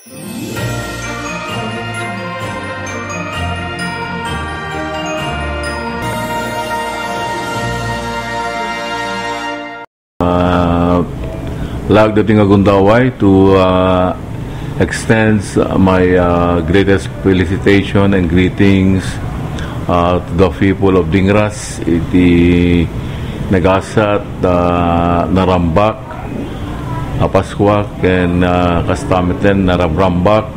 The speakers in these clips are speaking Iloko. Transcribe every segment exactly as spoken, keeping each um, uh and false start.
Uh, laag daytoy nga gundaway to, uh, extends my, uh, greatest felicitation and greetings, uh, to the people of Dingras, iti nagasat, uh, narambak a Paskua ken, uh, kasta metten naramrambak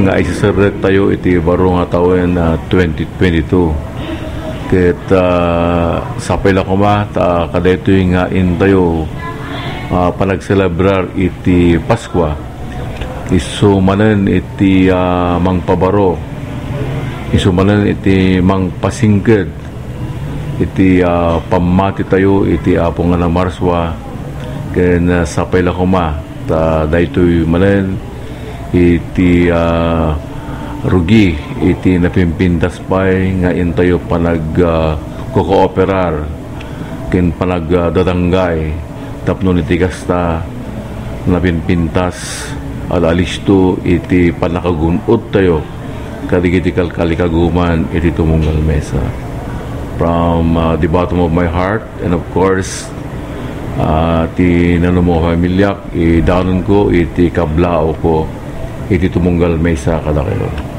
nga isiserrektayo iti baro nga tawen, uh, twenty twenty-two. Ket, ah, sapay la koma ta kadaytoy nga intayo, ah, panagselebrar iti Paskua. Isu manen iti, ah, mangpabaro. Isu manen iti mangpasingked iti, ah, pammatitayo iti Apo nga Namarsua. Ken, ah, sapay la koma ta daytoy manen iti, ah, rugi iti napimpintas pay nga intayo panag, ah, kokooperar ken panag, ah, dadanggay tapno iti kasta napimpintas, al-alisto iti pannakagun-ottayo kadagiti kalkalikaguman iti tumunggal mesa. From, ah, the bottom of my heart, and of course, ah, ti nanumo a familiak, idanonko iti kablaawko iti tumunggal mesa kadakayo.